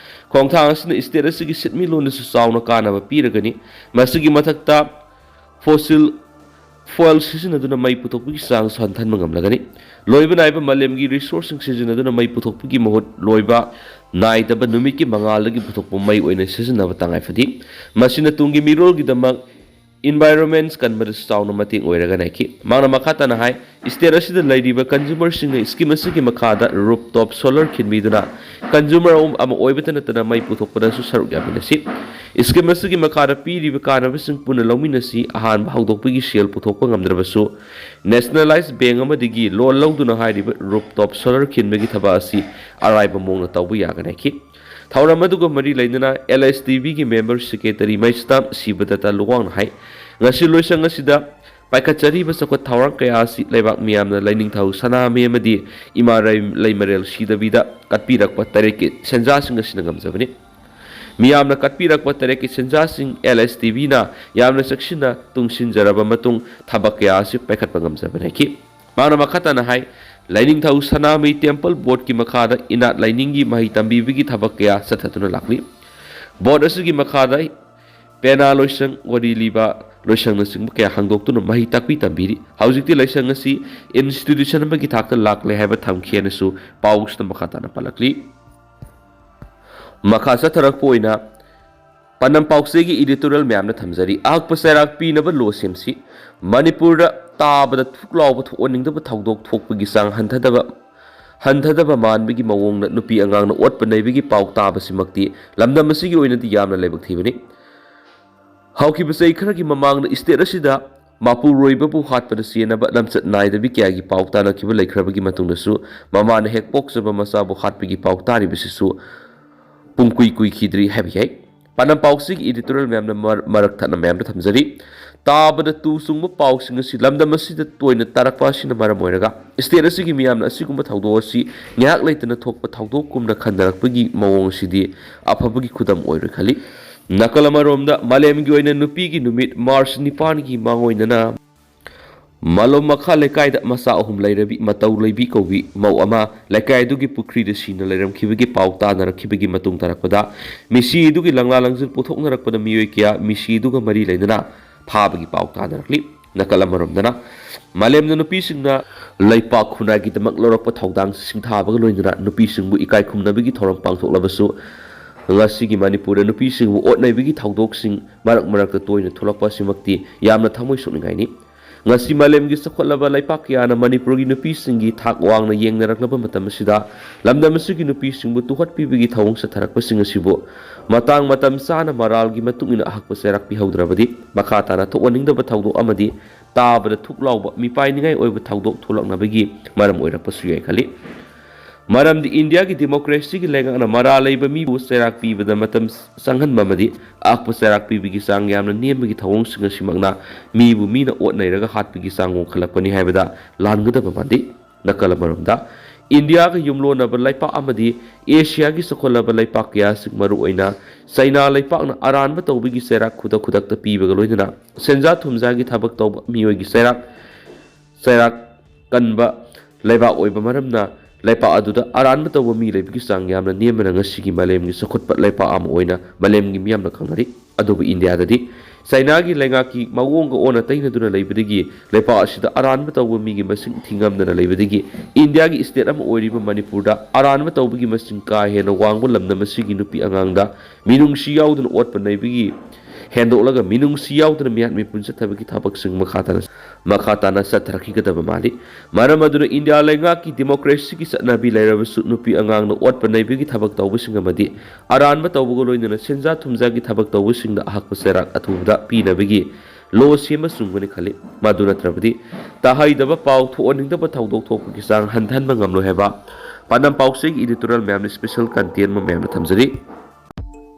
ꯈꯣꯡꯊꯥꯡ ꯑꯁꯤꯅ ꯁ꯭ꯇꯦꯠ ꯑꯁꯤꯒꯤ ꯁꯦꯟꯃꯤꯠꯂꯣꯟꯗꯁꯨ ꯆꯥꯎꯅ ꯀꯥꯟꯅꯕ ꯄꯤꯔꯒꯅꯤ꯫ ꯃꯁꯤꯒꯤ ꯃꯊꯛꯇ ꯐꯣꯁꯤꯜ ꯐ꯭ꯌꯨꯑꯦꯜ ꯁꯤꯖꯤꯟꯅꯗꯨꯅ ꯃꯩ ꯄꯨꯊꯣꯛꯄꯒꯤ ꯆꯥꯡꯁꯨ ꯍꯟꯊꯍꯟꯕ ꯉꯝꯂꯒꯅꯤ꯫ ꯂꯣꯏꯕ ꯅꯥꯏꯕ ꯃꯥꯂꯦꯝꯒꯤ ꯔꯤꯁꯣꯔꯁꯁꯤꯡ ꯁꯤꯖꯤꯟꯅꯗꯨꯅ ꯃꯩ ꯄꯨꯊꯣꯛꯄꯒꯤ ꯃꯍꯨꯠ ꯂꯣꯏꯕ ꯅꯥꯏꯗꯕ ꯅꯨꯃꯤꯠꯀꯤ ꯃꯉꯥꯜꯗꯒꯤ ꯄꯨꯊꯣꯛꯄ ꯃꯩ ꯑꯣꯏꯅ ꯁꯤꯖꯤꯟꯅꯕ ꯇꯉꯥꯏ ꯐꯗꯦ꯫ ꯃꯁꯤꯅ ꯇꯨꯡꯒꯤ ꯃꯤꯔꯣꯜꯒꯤꯗꯃꯛ ꯏꯟꯚꯥꯏꯔꯣꯟꯃꯦꯟꯠ ꯀꯟꯕꯗꯁꯨ ꯆꯥꯎꯅ ꯃꯇꯦꯡ ꯑꯣꯏꯔꯒꯅꯤ ꯍꯥꯏꯈꯤ꯫ ꯃꯍꯥꯛꯅ ꯃꯈꯥ ꯇꯥꯅ ꯍꯥꯏ, ꯁ꯭ꯇꯦꯠ ꯑꯁꯤꯗ ꯂꯩꯔꯤꯕ ꯀꯟꯖꯨꯃꯔꯁꯤꯡꯅ ꯁ꯭ꯀꯤꯝ ꯑꯁꯤꯒꯤ ꯃꯈꯥꯗ ꯔꯨꯐꯇꯣꯞ ꯁꯣꯂꯔ ꯈꯤꯟꯕꯤꯗꯨꯅ ꯀꯟꯖꯨꯃꯔ ꯑꯃ ꯑꯣꯏꯕꯇ ꯅꯠꯇꯅ ꯃꯩ ꯄꯨꯊꯣꯛꯄꯗꯁꯨ ꯁꯔꯨꯛ ꯌꯥꯃꯤꯟꯅꯁꯤ꯫ ꯁ꯭ꯀꯤꯝ ꯑꯁꯤꯒꯤ ꯃꯈꯥꯗ ꯄꯤꯔꯤꯕ ꯀꯥꯟꯅꯕꯁꯤꯡ ꯄꯨꯟꯅ ꯂꯧꯃꯤꯟꯅꯁꯤ꯫ ꯑꯍꯥꯟꯕ ꯍꯧꯗꯣꯛꯄꯒꯤ ꯁꯦꯜ ꯄꯨꯊꯣꯛꯄ ꯉꯝꯗ꯭ꯔꯕꯁꯨ, ꯅꯦꯁꯅꯦꯂꯥꯏꯖ ꯕꯦꯡ ꯑꯃꯗꯒꯤ ꯂꯣꯟ ꯂꯧꯗꯨꯅ ꯍꯥꯏꯔꯤꯕ ꯔꯨꯞꯇꯣꯞ ꯁꯣꯂꯔ ꯈꯤꯟꯕꯒꯤ ꯊꯕꯛ ꯑꯁꯤ ꯑꯔꯥꯏꯕ ꯃꯑꯣꯡꯗ ꯇꯧꯕ ꯌꯥꯒꯅꯤ ꯍꯥꯏꯈꯤ꯫ ꯊꯧꯔꯝ ꯑꯗꯨꯒ ꯃꯔꯤ ꯂꯩꯅꯅ ꯑꯦꯜ ꯑꯦꯁ ꯇꯤ ꯕꯤꯒꯤ ꯃꯦꯝꯕꯔ ꯁꯦꯀ꯭ꯔꯦꯇꯔꯤ ꯃꯩꯁꯇꯥꯝ ꯁꯤꯕꯗꯠꯇ ꯂꯨꯋꯥꯡꯅ ꯍꯥꯏ, ꯉꯁꯤ ꯂꯣꯏꯁꯪ ꯑꯁꯤꯗ ꯄꯥꯏꯈꯠꯆꯔꯤꯕ ꯆꯥꯎꯈꯠ ꯊꯧꯔꯥꯡ ꯀꯌꯥ ꯑꯁꯤ ꯂꯩꯕꯥꯛ ꯃꯤꯌꯥꯝꯅ ꯂꯥꯏꯅꯤꯡꯊꯧ ꯁꯅꯥꯃꯍꯤ ꯑꯃꯗꯤ ꯏꯃꯥ ꯂꯩꯃꯔꯦꯜ ꯁꯤꯗꯕꯤꯗ ꯀꯠꯄꯤꯔꯛꯄ ꯇꯔꯦꯠꯀꯤ ꯁꯦꯟꯖꯥꯁꯤꯡ ꯑꯁꯤꯅ ꯉꯝꯖꯕꯅꯤ꯫ ꯃꯤꯌꯥꯝꯅ ꯀꯠꯄꯤꯔꯛꯄ ꯇꯔꯦꯠꯀꯤ ꯁꯦꯟꯖꯥꯁꯤꯡ ꯑꯦꯜ ꯑꯦꯁ ꯇꯤ ꯕꯤꯅ ꯌꯥꯝꯅ ꯆꯦꯛꯁꯤꯟꯅ ꯇꯨꯡꯁꯤꯟꯖꯔꯕ ꯃꯇꯨꯡ ꯊꯕꯛ ꯀꯌꯥ ꯑꯁꯤ ꯄꯥꯏꯈꯠꯄ ꯉꯝꯖꯕꯅꯤ ꯍꯥꯏꯈꯤ꯫ ꯃꯥꯅ ꯃꯈꯥ ꯇꯥꯅ ꯍꯥꯏ, ꯂꯥꯏꯅꯤꯡꯊꯧ ꯁꯅꯥꯃꯍꯤ ꯇꯦꯝꯄꯜ ꯕꯣꯔꯗꯀꯤ ꯃꯈꯥꯗ ꯏꯅꯥꯠ ꯂꯥꯏꯅꯤꯡꯒꯤ ꯃꯍꯩ ꯇꯝꯕꯤꯕꯒꯤ ꯊꯕꯛ ꯀꯌꯥ ꯆꯠꯊꯗꯨꯅ ꯂꯥꯛꯂꯤ꯫ ꯕꯣꯔꯗ ꯑꯁꯤꯒꯤ ꯃꯈꯥꯗ ꯄꯦꯅꯥ ꯂꯣꯏꯁꯪ, ꯋꯥꯔꯤ ꯂꯤꯕ ꯂꯣꯏꯁꯪꯅꯆꯤꯡꯕ ꯀꯌꯥ ꯍꯥꯡꯗꯣꯛꯇꯨꯅ ꯃꯍꯩ ꯇꯥꯛꯄꯤ ꯇꯝꯕꯤꯔꯤ꯫ ꯍꯧꯖꯤꯛꯇꯤ ꯂꯥꯏꯁꯪ ꯑꯁꯤ ꯏꯟꯁꯇꯤꯇ꯭ꯌꯨꯁꯟ ꯑꯃꯒꯤ ꯊꯥꯛꯇ ꯂꯥꯛꯂꯦ ꯍꯥꯏꯕ ꯊꯝꯈꯤ ꯍꯥꯏꯅꯁꯨ ꯄꯥꯎꯁꯤꯗ ꯃꯈꯥ ꯇꯥꯅ ꯄꯜꯂꯛꯂꯤ꯫ ꯃꯈꯥ ꯆꯠꯊꯔꯛꯄ ꯑꯣꯏꯅ ꯄꯥꯟꯗꯝ ꯄꯥꯎꯆꯦꯒꯤ ꯏꯗꯤꯇꯣꯔꯤꯌꯦꯜ ꯃꯌꯥꯝꯅ ꯊꯝꯖꯔꯤ꯫ ꯑꯍꯛꯄ ꯆꯩꯔꯥꯛ ꯄꯤꯅꯕ ꯂꯣ ꯁꯦꯝꯁꯤ꯫ ꯃꯅꯤꯄꯨꯔꯗ ꯇꯥꯕꯗ ꯊꯨꯛ ꯂꯥꯎꯕ ꯊꯣꯛꯍꯟꯅꯤꯡꯗꯕ ꯊꯧꯗꯣꯛ ꯊꯣꯛꯄꯒꯤ ꯆꯥꯡ ꯍꯟꯊꯗꯕ ꯍꯟꯊꯗꯕ ꯃꯥꯟꯕꯒꯤ ꯃꯑꯣꯡꯗ ꯅꯨꯄꯤ ꯑꯉꯥꯡꯅ ꯑꯣꯠꯄ ꯅꯩꯕꯒꯤ ꯄꯥꯎ ꯇꯥꯕꯁꯤꯃꯛꯇꯤ ꯂꯝꯗꯝ ꯑꯁꯤꯒꯤ ꯑꯣꯏꯅꯗꯤ ꯌꯥꯝꯅ ꯂꯥꯏꯕꯛ ꯊꯤꯕꯅꯤ꯫ ꯍꯧꯈꯤꯕ ꯆꯍꯤ ꯈꯔꯒꯤ ꯃꯃꯥꯡꯗ ꯁ꯭ꯇꯦꯠ ꯑꯁꯤꯗ ꯃꯄꯨꯔꯣꯏꯕꯕꯨ ꯍꯥꯠꯄꯗ ꯆꯦꯟꯅꯕ ꯂꯝꯆꯠ ꯅꯥꯏꯗꯕꯤ ꯀꯌꯥꯒꯤ ꯄꯥꯎ ꯇꯥꯅꯈꯤꯕ ꯂꯩꯈ꯭ꯔꯕꯒꯤ ꯃꯇꯨꯡꯗꯁꯨ ꯃꯃꯥꯅ ꯍꯦꯛ ꯄꯣꯛꯆꯕ ꯃꯆꯥꯕꯨ ꯍꯥꯠꯄꯒꯤ ꯄꯥꯎ ꯇꯥꯔꯤꯕꯁꯤꯁꯨ ꯄꯨꯡꯀꯨꯏ ꯀꯨꯏꯈꯤꯗ꯭ꯔꯤ ꯍꯥꯏꯕ ꯌꯥꯏ꯫ ꯄꯥꯟꯗꯝ ꯄꯥꯎꯆꯦꯒꯤ ꯏꯗꯤꯇꯣꯔꯤꯌꯦꯜ ꯃꯌꯥꯝꯅ ꯃꯔ-, ꯃꯔꯛ ꯊꯠꯅ ꯃꯌꯥꯝꯗ ꯊꯝꯖꯔꯤ꯫ ꯇꯥꯕꯗ ꯇꯨ ꯆꯨꯡꯕ ꯄꯥꯎꯁꯤꯡ ꯑꯁꯤ ꯂꯝꯗꯝ ꯑꯁꯤꯗ ꯇꯣꯏꯅ ꯇꯥꯔꯛꯄ ꯑꯁꯤꯅ ꯃꯔꯝ ꯑꯣꯏꯔꯒ ꯁ꯭ꯇꯦꯠ ꯑꯁꯤꯒꯤ ꯃꯤꯌꯥꯝꯅ ꯑꯁꯤꯒꯨꯝꯕ ꯊꯧꯗꯣꯛ ꯑꯁꯤ ꯉꯥꯏꯍꯥꯛ ꯂꯩꯇꯅ ꯊꯣꯛꯄ ꯊꯧꯗꯣꯛꯀꯨꯝꯅ ꯈꯟꯅꯔꯛꯄꯒꯤ ꯃꯑꯣꯡ ꯑꯁꯤꯗꯤ ꯑꯐꯕꯒꯤ ꯈꯨꯗꯝ ꯑꯣꯏꯔꯣꯏ ꯈꯜꯂꯤ꯫ ꯅꯥꯀꯜ ꯑꯃꯔꯣꯝꯗ ꯃꯥꯂꯦꯝꯒꯤ ꯑꯣꯏꯅ ꯅꯨꯄꯤꯒꯤ ꯅꯨꯃꯤꯠ ꯃꯥꯔꯆ ꯅꯤꯄꯥꯟꯒꯤ ꯃꯥꯡꯑꯣꯏꯅꯅ ꯃꯥꯂꯣꯝ ꯃꯈꯥ ꯂꯩꯀꯥꯏꯗ ꯃꯆꯥ ꯑꯍꯨꯝ ꯂꯩꯔꯕꯤ ꯃꯇꯧ ꯂꯩꯕꯤ ꯀꯧꯕꯤ ꯃꯧ ꯑꯃ ꯂꯩꯀꯥꯏ ꯑꯗꯨꯒꯤ ꯄꯨꯈ꯭ꯔꯤꯗ ꯁꯤꯅ ꯂꯩꯔꯝꯈꯤꯕꯒꯤ ꯄꯥꯎ ꯇꯥꯅꯔꯛꯈꯤꯕꯒꯤ ꯃꯇꯨꯡ ꯇꯥꯔꯛꯄꯗ ꯃꯤꯁꯤ ꯑꯗꯨꯒꯤ ꯂꯪꯂꯥ ꯂꯪꯖꯤꯜ ꯄꯨꯊꯣꯛꯅꯔꯛꯄꯗ ꯃꯤꯑꯣꯏ ꯀꯌꯥ ꯃꯤꯁꯤ ꯑꯗꯨꯒ ꯃꯔꯤ ꯂꯩꯅꯅ ꯐꯥꯕꯒꯤ ꯄꯥꯎ ꯇꯥꯅꯔꯛꯂꯤ꯫ ꯅꯥꯀꯜ ꯑꯃꯔꯣꯝꯗꯅ ꯃꯥꯂꯦꯝꯅ ꯅꯨꯄꯤꯁꯤꯡꯅ ꯂꯩꯄꯥꯛ ꯈꯨꯟꯅꯥꯏꯒꯤꯗꯃꯛ ꯂꯧꯔꯛꯄ ꯊꯧꯗꯥꯡ ꯁꯤꯡꯊꯥꯕꯒ ꯂꯣꯏꯅꯅ ꯅꯨꯄꯤꯁꯤꯡꯕꯨ ꯏꯀꯥꯏ ꯈꯨꯝꯅꯕꯒꯤ ꯊꯧꯔꯝ ꯄꯥꯡꯊꯣꯛꯂꯕꯁꯨ ꯉꯁꯤꯒꯤ ꯃꯅꯤꯄꯨꯔꯗ ꯅꯨꯄꯤꯁꯤꯡꯕꯨ ꯑꯣꯠꯅꯩꯕꯒꯤ ꯊꯧꯗꯣꯛꯁꯤꯡ ꯃꯔꯛ ꯃꯔꯛꯇ ꯇꯣꯏꯅ ꯊꯣꯛꯂꯛꯄ ꯑꯁꯤꯃꯛꯇꯤ ꯌꯥꯝꯅ ꯊꯃꯣꯏ ꯁꯣꯛꯅꯤꯡꯉꯥꯏꯅꯤ꯫ ꯉꯁꯤ ꯃꯥꯂꯦꯝꯒꯤ ꯆꯥꯎꯈꯠꯂꯕ ꯂꯩꯄꯥꯛ ꯀꯌꯥꯅ ꯃꯅꯤꯄꯨꯔꯒꯤ ꯅꯨꯄꯤꯁꯤꯡꯒꯤ ꯊꯥꯛ ꯋꯥꯡꯅ ꯌꯦꯡꯅꯔꯛꯂꯕ ꯃꯇꯝ ꯑꯁꯤꯗ ꯂꯝꯗꯝ ꯑꯁꯤꯒꯤ ꯅꯨꯄꯤꯁꯤꯡꯕꯨ ꯇꯨꯍꯠꯄꯤꯕꯒꯤ ꯊꯧꯑꯣꯡ ꯆꯠꯊꯔꯛꯄꯁꯤꯡ ꯑꯁꯤꯕꯨ ꯃꯇꯥꯡ ꯃꯇꯝ ꯆꯥꯅ ꯃꯔꯥꯜꯒꯤ ꯃꯇꯨꯡ ꯏꯟꯅ ꯑꯍꯛꯄ ꯆꯩꯔꯥꯛ ꯄꯤꯍꯧꯗ꯭ꯔꯕꯗꯤ ꯃꯈꯥ ꯇꯥꯅ ꯊꯣꯛꯍꯟꯅꯤꯡꯗꯕ ꯊꯧꯗꯣꯛ ꯑꯃꯗꯤ ꯇꯥꯕꯗ ꯊꯨꯛ ꯂꯥꯎꯕ ꯃꯤꯄꯥꯏꯅꯤꯡꯉꯥꯏ ꯑꯣꯏꯕ ꯊꯧꯗꯣꯛ ꯊꯣꯛꯂꯛꯅꯕꯒꯤ ꯃꯔꯝ ꯑꯣꯏꯔꯛꯄꯁꯨ ꯌꯥꯏ ꯈꯜꯂꯤ꯫ ꯃꯔꯝꯗꯤ ꯏꯟꯗꯤꯌꯥꯒꯤ ꯗꯦꯃꯣꯀ꯭ꯔꯦꯁꯤꯒꯤ ꯂꯩꯉꯥꯛꯅ ꯃꯔꯥꯜ ꯂꯩꯕ ꯃꯤꯕꯨ ꯆꯩꯔꯥꯛ ꯄꯤꯕꯗ ꯃꯇꯝ ꯆꯪꯍꯟꯕ ꯑꯃꯗꯤ ꯑꯍꯛꯄ ꯆꯩꯔꯥꯛ ꯄꯤꯕꯒꯤ ꯆꯥꯡ ꯌꯥꯝꯅ ꯅꯦꯝꯕꯒꯤ ꯊꯧꯑꯣꯡꯁꯤꯡ ꯑꯁꯤꯃꯛꯅ ꯃꯤꯕꯨ ꯃꯤꯅ ꯑꯣꯠ ꯅꯩꯔꯒ ꯍꯥꯠꯄꯒꯤ ꯆꯥꯡ ꯋꯥꯡꯈꯠꯂꯛꯄꯅꯤ ꯍꯥꯏꯕꯗ ꯂꯥꯟꯒꯗꯕ ꯃꯥꯟꯗꯦ꯫ ꯅꯥꯀꯜ ꯑꯃꯔꯣꯝꯗ, ꯏꯟꯗꯤꯌꯥꯒ ꯌꯨꯝꯂꯣꯟꯅꯕ ꯂꯩꯄꯥꯛ ꯑꯃꯗꯤ ꯑꯦꯁꯤꯌꯥꯒꯤ ꯆꯥꯎꯈꯠꯂꯕ ꯂꯩꯄꯥꯛ ꯀꯌꯥꯁꯤꯡ, ꯃꯔꯨꯑꯣꯏꯅ ꯆꯩꯅꯥ ꯂꯩꯄꯥꯛꯅ ꯑꯔꯥꯟꯕ ꯇꯧꯕꯒꯤ ꯆꯩꯔꯥꯛ ꯈꯨꯗꯛ ꯈꯨꯗꯛꯇ ꯄꯤꯕꯒ ꯂꯣꯏꯅꯅ ꯁꯦꯟꯖꯥ ꯊꯨꯝꯖꯥꯒꯤ ꯊꯕꯛ ꯇꯧꯕ ꯃꯤꯑꯣꯏꯒꯤ ꯆꯩꯔꯥꯛ, ꯆꯩꯔꯥꯛ ꯀꯟꯕ ꯂꯩꯕꯥꯛ ꯑꯣꯏꯕ ꯃꯔꯝꯅ, ꯂꯩꯄꯥꯛ ꯑꯗꯨꯗ ꯑꯔꯥꯟꯕ ꯇꯧꯕ ꯃꯤ ꯂꯩꯕꯒꯤ ꯆꯥꯡ ꯌꯥꯝꯅ ꯅꯦꯝꯕꯅ ꯉꯁꯤꯒꯤ ꯃꯥꯂꯦꯝꯒꯤ ꯆꯥꯎꯈꯠꯄ ꯂꯩꯄꯥꯛ ꯑꯃ ꯑꯣꯏꯅ ꯃꯥꯂꯦꯝꯒꯤ ꯃꯤꯌꯥꯝꯅ ꯈꯪꯅꯔꯤ꯫ ꯑꯗꯨꯕꯨ ꯏꯟꯗꯤꯌꯥꯗꯗꯤ ꯆꯩꯅꯥꯒꯤ ꯂꯩꯉꯥꯛꯀꯤ ꯃꯑꯣꯡꯒ ꯑꯣꯟꯅ ꯇꯩꯅꯗꯨꯅ ꯂꯩꯕꯗꯒꯤ, ꯂꯩꯄꯥꯛ ꯑꯁꯤꯗ ꯑꯔꯥꯟꯕ ꯇꯧꯕ ꯃꯤꯒꯤ ꯃꯁꯤꯡ ꯊꯤꯉꯝꯗꯅ ꯂꯩꯕꯗꯒꯤ, ꯏꯟꯗꯤꯌꯥꯒꯤ ꯁ꯭ꯇꯦꯠ ꯑꯃ ꯑꯣꯏꯔꯤꯕ ꯃꯅꯤꯄꯨꯔꯗ ꯑꯔꯥꯟꯕ ꯇꯧꯕꯒꯤ ꯃꯁꯤꯡ ꯀꯥ ꯍꯦꯟꯅ ꯋꯥꯡꯕ ꯂꯝꯗꯝ ꯑꯁꯤꯒꯤ ꯅꯨꯄꯤ ꯑꯉꯥꯡꯗ ꯃꯤꯅꯨꯡꯁꯤ ꯌꯥꯎꯗꯅ ꯑꯣꯠꯄ ꯅꯩꯕꯒꯤ ꯍꯦꯟꯗꯣꯛꯂꯒ ꯃꯤꯅꯨꯡꯁꯤ ꯌꯥꯎꯗꯅ ꯃꯤꯍꯥꯠ ꯃꯤꯄꯨꯟ ꯆꯠꯊꯕꯒꯤ ꯊꯕꯛꯁꯤꯡ ꯃꯈꯥ ꯇꯥꯅ, ꯃꯈꯥ ꯇꯥꯅ ꯆꯠꯊꯔꯛꯈꯤꯒꯗꯕ ꯃꯥꯜꯂꯤ꯫ ꯃꯔꯝ ꯑꯗꯨꯅ ꯏꯟꯗꯤꯌꯥ ꯂꯩꯉꯥꯛꯀꯤ ꯗꯦꯃꯣꯀ꯭ꯔꯦꯁꯤꯒꯤ ꯆꯠꯅꯕꯤ ꯂꯩꯔꯕꯁꯨ ꯅꯨꯄꯤ ꯑꯉꯥꯡꯅ ꯑꯣꯠꯄ ꯅꯩꯕꯒꯤ ꯊꯕꯛ ꯇꯧꯕꯁꯤꯡ ꯑꯃꯗꯤ ꯑꯔꯥꯟꯕ ꯇꯧꯕꯒ ꯂꯣꯏꯅꯅ ꯁꯦꯟꯖꯥ ꯊꯨꯝꯖꯥꯒꯤ ꯊꯕꯛ ꯇꯧꯕꯁꯤꯡꯗ ꯑꯍꯛꯄ ꯆꯩꯔꯥꯛ ꯑꯊꯨꯕꯗ ꯄꯤꯅꯕꯒꯤ ꯂꯣ ꯁꯦꯝꯕ ꯆꯨꯝꯒꯅꯤ ꯈꯜꯂꯤ꯫ ꯃꯗꯨ ꯅꯠꯇ꯭ꯔꯕꯗꯤ ꯇꯥꯍꯩꯗꯕ ꯄꯥꯎ, ꯊꯣꯛꯍꯟꯅꯤꯡꯗꯕ ꯊꯧꯗꯣꯛ ꯊꯣꯛꯄꯒꯤ ꯆꯥꯡ ꯍꯟꯊꯍꯟꯕ ꯉꯝꯂꯣꯏ ꯍꯥꯏꯕ ꯄꯥꯟꯗꯝ ꯄꯥꯎꯆꯦꯒꯤ editorial ꯃꯌꯥꯝꯅ special content ꯑꯃ ꯃꯌꯥꯝꯅ ꯊꯝꯖꯔꯤ꯫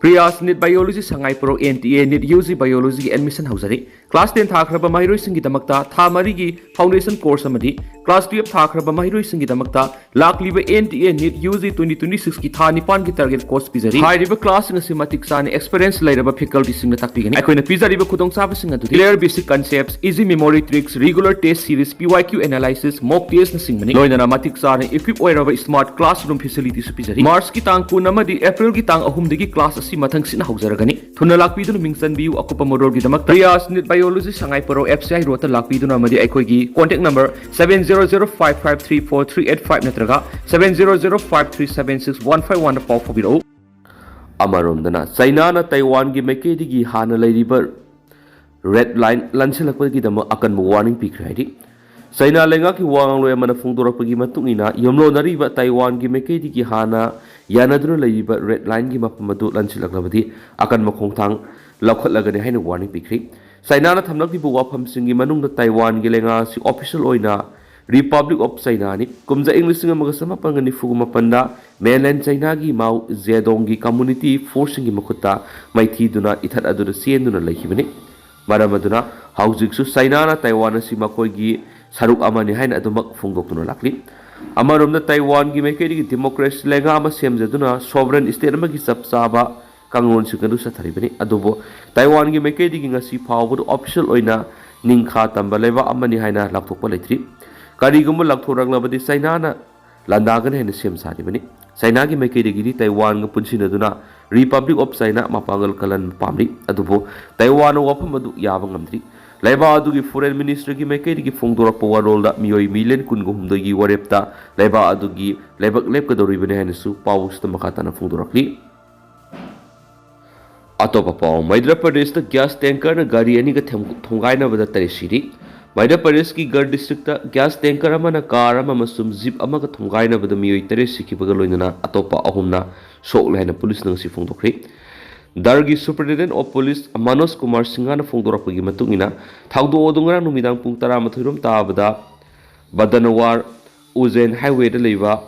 ꯄ꯭ꯔꯤꯌꯥꯁ ꯅꯤꯠ ꯕꯥꯏꯑꯣꯂꯣꯖꯤ ꯁꯉꯥꯏ ꯄ꯭ꯔꯧ NTA ꯅꯤꯠ UG ꯕꯥꯏꯑꯣꯂꯣꯖꯤꯒꯤ admission ꯍꯧꯖꯔꯤ꯫ Class ten ꯊꯥꯈ꯭ꯔꯕ ꯃꯍꯩꯔꯣꯏꯁꯤꯡꯒꯤꯗꯃꯛꯇ ꯊꯥ ꯃꯔꯤꯒꯤ foundation course ꯑꯃꯗꯤ class twelve ꯊꯥꯈ꯭ꯔꯕ ꯃꯍꯩꯔꯣꯏꯁꯤꯡꯒꯤꯗꯃꯛꯇ ꯂꯥꯛꯂꯤꯕ NTA NEET UG twenty twenty six ꯀꯤ ꯊꯥ ꯅꯤꯄꯥꯟꯒꯤ target course ꯄꯤꯖꯔꯤ꯫ ꯍꯥꯏꯔꯤꯕ class ꯁꯤꯡ ꯑꯁꯤ ꯃꯇꯤꯛ ꯆꯥꯅ experience ꯂꯩꯔꯕ faculty ꯁꯤꯡꯅ ꯇꯥꯛꯄꯤꯒꯅꯤ꯫ ꯑꯩꯈꯣꯏꯅ ꯄꯤꯖꯔꯤꯕ ꯈꯨꯗꯣꯡꯆꯥꯕꯁꯤꯡ ꯑꯗꯨꯗꯤ clear basic concepts, easy memory tricks, regular test series, PYQ analysis, mock test ꯅꯆꯤꯡꯕꯅꯤ꯫ ꯂꯣꯏꯅꯅ ꯃꯇꯤꯛ ꯆꯥꯅ equip ꯑꯣꯏꯔꯕ smart classroom facility ꯁꯨ ꯄꯤꯖꯔꯤ꯫ March ꯀꯤ ꯇꯥꯡ ꯀꯨꯟ ꯑꯃꯗꯤ April ꯒꯤ ꯇꯥꯡ ꯑꯍꯨꯝꯗꯒꯤ class ꯑꯁꯤ ꯃꯊꯪ ꯁꯤꯠꯅ ꯍꯧꯖꯔꯒꯅꯤ꯫ ꯊꯨꯅ ꯂꯥꯛꯄꯤꯗꯨꯅ ꯃꯤꯡ ꯆꯟꯕꯤꯌꯨ꯫ ꯑꯀꯨꯞꯄ ꯃꯔꯣꯜꯒꯤꯗꯃꯛꯇ ꯄ꯭ꯔꯤꯌꯥꯁ ꯅꯤꯠ ꯕꯥꯏꯑꯣꯂꯣꯖꯤ ꯁꯉꯥꯏ ꯄ꯭ꯔꯧ FCI road ꯇ ꯂꯥꯛꯄꯤꯗꯨꯅ ꯑꯃꯗꯤ ꯑꯩꯈꯣꯏꯒꯤ contact number seven zero zero five five three four three eight five ꯅꯠꯇ꯭ꯔꯒ seven zero zero five three seven six one five one ꯗ ꯄꯥꯎ ꯐꯥꯎꯕꯤꯔꯛꯎ꯫ ꯑꯃꯔꯣꯝꯗꯅ ꯆꯩꯅꯥꯅ ꯇꯥꯏꯋꯥꯟꯒꯤ ꯃꯥꯏꯀꯩꯗꯒꯤ ꯍꯥꯟꯅ ꯂꯩꯔꯤꯕ ꯔꯦꯗ ꯂꯥꯏꯟ ꯂꯥꯟꯁꯤꯜꯂꯛꯄꯒꯤꯗꯃꯛ ꯑꯀꯟꯕ ꯋꯥꯔꯅꯤꯡ ꯄꯤꯈ꯭ꯔꯦ ꯍꯥꯏꯔꯤ꯫ ꯆꯩꯅꯥ ꯂꯩꯉꯥꯛꯀꯤ ꯋꯥ ꯉꯥꯡꯂꯣꯏ ꯑꯃꯅ ꯐꯣꯡꯗꯣꯔꯛꯄꯒꯤ ꯃꯇꯨꯡ ꯏꯟꯅ, ꯌꯨꯝꯂꯣꯟꯅꯔꯤꯕ ꯇꯥꯏꯋꯥꯟꯒꯤ ꯃꯥꯏꯀꯩꯗꯒꯤ ꯍꯥꯟꯅ ꯌꯥꯅꯗꯨꯅ ꯂꯩꯔꯤꯕ ꯔꯦꯗ ꯂꯥꯏꯟꯒꯤ ꯃꯐꯝ ꯑꯗꯨ ꯂꯥꯟꯁꯤꯜꯂꯛꯂꯕꯗꯤ ꯑꯀꯟꯕ ꯈꯣꯡꯊꯥꯡ ꯂꯧꯈꯠꯂꯒꯅꯤ ꯍꯥꯏꯅ ꯋꯥꯔꯅꯤꯡ ꯄꯤꯈ꯭ꯔꯤ꯫ ꯆꯩꯅꯥꯅ ꯊꯝꯂꯛꯂꯤꯕ ꯋꯥꯐꯝꯁꯤꯡꯒꯤ ꯃꯅꯨꯡꯗ ꯇꯥꯏꯋꯥꯟꯒꯤ ꯂꯩꯉꯥꯛ ꯑꯁꯤ ꯑꯣꯐꯤꯁꯤꯌꯦꯜ ꯑꯣꯏꯅ ꯔꯤꯄꯕ꯭ꯂꯤꯛ ꯑꯣꯐ ꯆꯩꯅꯥꯅꯤ꯫ ꯀꯨꯝꯖꯥ ꯏꯪ ꯂꯤꯁꯤꯡ ꯑꯃꯒ ꯆꯃꯥꯄꯟꯒ ꯅꯤꯐꯨ ꯃꯥꯄꯟꯗ ꯃꯦꯟꯂꯦꯟ ꯆꯩꯅꯥꯒꯤ ꯃꯥꯎ ꯖꯦꯗꯣꯡꯒꯤ ꯀꯝꯃꯨꯅꯤꯇꯤ ꯐꯣꯔꯁꯁꯤꯡꯒꯤ ꯃꯈꯨꯠꯇ ꯃꯥꯏꯊꯤꯗꯨꯅ ꯏꯊꯠ ꯑꯗꯨꯗ ꯆꯦꯟꯗꯨꯅ ꯂꯩꯈꯤꯕꯅꯤ꯫ ꯃꯔꯝ ꯑꯗꯨꯅ ꯍꯧꯖꯤꯛꯁꯨ ꯆꯩꯅꯥꯅ ꯇꯥꯏꯋꯥꯟ ꯑꯁꯤ ꯃꯈꯣꯏꯒꯤ ꯁꯔꯨꯛ ꯑꯃꯅꯤ ꯍꯥꯏꯅ ꯑꯗꯨꯃꯛ ꯐꯣꯡꯗꯣꯛꯇꯨꯅ ꯂꯥꯛꯂꯤ꯫ ꯑꯃꯔꯣꯝꯗ ꯇꯥꯏꯋꯥꯟꯒꯤ ꯃꯥꯏꯀꯩꯗꯒꯤ ꯗꯤꯃꯣꯀ꯭ꯔꯦꯁꯤ ꯂꯩꯉꯥꯛ ꯑꯃ ꯁꯦꯝꯖꯗꯨꯅ ꯁꯣꯚꯔꯦꯟ ꯁ꯭ꯇꯦꯠ ꯑꯃꯒꯤ ꯆꯞ ꯆꯥꯕ ꯀꯥꯡꯂꯣꯟꯁꯤꯡ ꯑꯗꯨ ꯆꯠꯊꯔꯤꯕꯅꯤ꯫ ꯑꯗꯨꯕꯨ ꯇꯥꯏꯋꯥꯟꯒꯤ ꯃꯥꯏꯀꯩꯗꯒꯤ ꯉꯁꯤ ꯐꯥꯎꯕꯗ ꯑꯣꯐꯤꯁꯤꯌꯦꯜ ꯑꯣꯏꯅ ꯅꯤꯡꯈꯥ ꯇꯝꯕ ꯂꯩꯕꯥꯛ ꯑꯃꯅꯤ ꯍꯥꯏꯅ ꯂꯥꯎꯊꯣꯛꯄ ꯂꯩꯇ꯭ꯔꯤ꯫ ꯀꯔꯤꯒꯨꯝꯕ ꯂꯥꯎꯊꯣꯔꯛꯂꯕꯗꯤ ꯆꯩꯅꯥꯅ ꯂꯥꯟꯗꯥꯒꯅꯤ ꯍꯥꯏꯅ ꯁꯦꯝ ꯁꯥꯔꯤꯕꯅꯤ꯫ ꯆꯩꯅꯥꯒꯤ ꯃꯥꯏꯀꯩꯗꯒꯤꯗꯤ ꯇꯥꯏꯋꯥꯟꯒ ꯄꯨꯟꯁꯤꯟꯅꯗꯨꯅ ꯔꯤꯄꯕ꯭ꯂꯤꯛ ꯑꯣꯐ ꯆꯩꯅꯥ ꯃꯄꯥꯡꯒꯜ ꯀꯜꯍꯟꯕ ꯄꯥꯝꯂꯤ꯫ ꯑꯗꯨꯕꯨ ꯇꯥꯏꯋꯥꯟꯅ ꯋꯥꯐꯝ ꯑꯗꯨ ꯌꯥꯕ ꯉꯝꯗ꯭ꯔꯤ꯫ ꯂꯩꯕꯥꯛ ꯑꯗꯨꯒꯤ ꯐꯣꯔꯦꯟ ꯃꯤꯅꯤꯁꯇꯔꯒꯤ ꯃꯥꯏꯀꯩꯗꯒꯤ ꯐꯣꯡꯗꯣꯔꯛꯄ ꯋꯥꯔꯣꯜꯗ ꯃꯤꯑꯣꯏ ꯃꯤꯂꯤꯌꯟ ꯀꯨꯟꯒ ꯍꯨꯝꯗꯣꯏꯒꯤ ꯋꯥꯔꯦꯞꯇ ꯂꯩꯕꯥꯛ ꯑꯗꯨꯒꯤ ꯂꯥꯏꯕꯛ ꯂꯦꯞꯀꯗꯧꯔꯤꯕꯅꯤ ꯍꯥꯏꯅꯁꯨ ꯄꯥꯎꯁꯤꯗ ꯃꯈꯥ ꯇꯥꯅ ꯐꯣꯡꯗꯣꯔꯛꯂꯤ꯫ ꯑꯇꯣꯞꯄ ꯄꯥꯎ, ꯃꯙ꯭ꯌ ꯄ꯭ꯔꯗꯦꯁꯇ ꯒ꯭ꯌꯥꯁ ꯇꯦꯡꯀꯔꯅ ꯒꯥꯔꯤ ꯑꯅꯤꯒ ꯊꯦꯝ-, ꯊꯣꯝꯒꯥꯏꯅꯕꯗ ꯇꯔꯦꯠ ꯁꯤꯔꯤ꯫ ꯃꯙ꯭ꯌ ꯄ꯭ꯔꯗꯦꯁꯀꯤ ꯒꯔ ꯗꯤꯁꯇ꯭ꯔꯤꯛꯇ ꯒ꯭ꯌꯥꯁ ꯇꯦꯡꯀꯔ ꯑꯃꯅ ꯀꯥꯔ ꯑꯃ ꯑꯃꯁꯨꯡ ꯖꯤꯞ ꯑꯃꯒ ꯊꯣꯝꯒꯥꯏꯅꯕꯗ ꯃꯤꯑꯣꯏ ꯇꯔꯦꯠ ꯁꯤꯈꯤꯕꯒ ꯂꯣꯏꯅꯅ ꯑꯇꯣꯞꯄ ꯑꯍꯨꯝꯅ ꯁꯣꯛꯂꯦ ꯍꯥꯏꯅ ꯄꯨꯂꯤꯁꯅ ꯉꯁꯤ ꯐꯣꯡꯗꯣꯛꯈ꯭ꯔꯦ꯫ ꯗꯔꯒꯤ superintendent of police Manoj Kumar ꯁꯤꯡꯍꯅ ꯐꯣꯡꯗꯣꯔꯛꯄꯒꯤ ꯃꯇꯨꯡ ꯏꯟꯅ, ꯊꯧꯗꯣꯛ ꯑꯗꯨ ꯉꯔꯥꯡ ꯅꯨꯃꯤꯗꯥꯡ ꯄꯨꯡ ꯇꯔꯥꯃꯥꯊꯣꯏ ꯔꯣꯝ ꯇꯥꯕꯗ ꯕꯗꯅꯋꯥꯔ ꯎꯖꯦꯟ ꯍꯥꯏꯋꯦꯗ ꯂꯩꯕ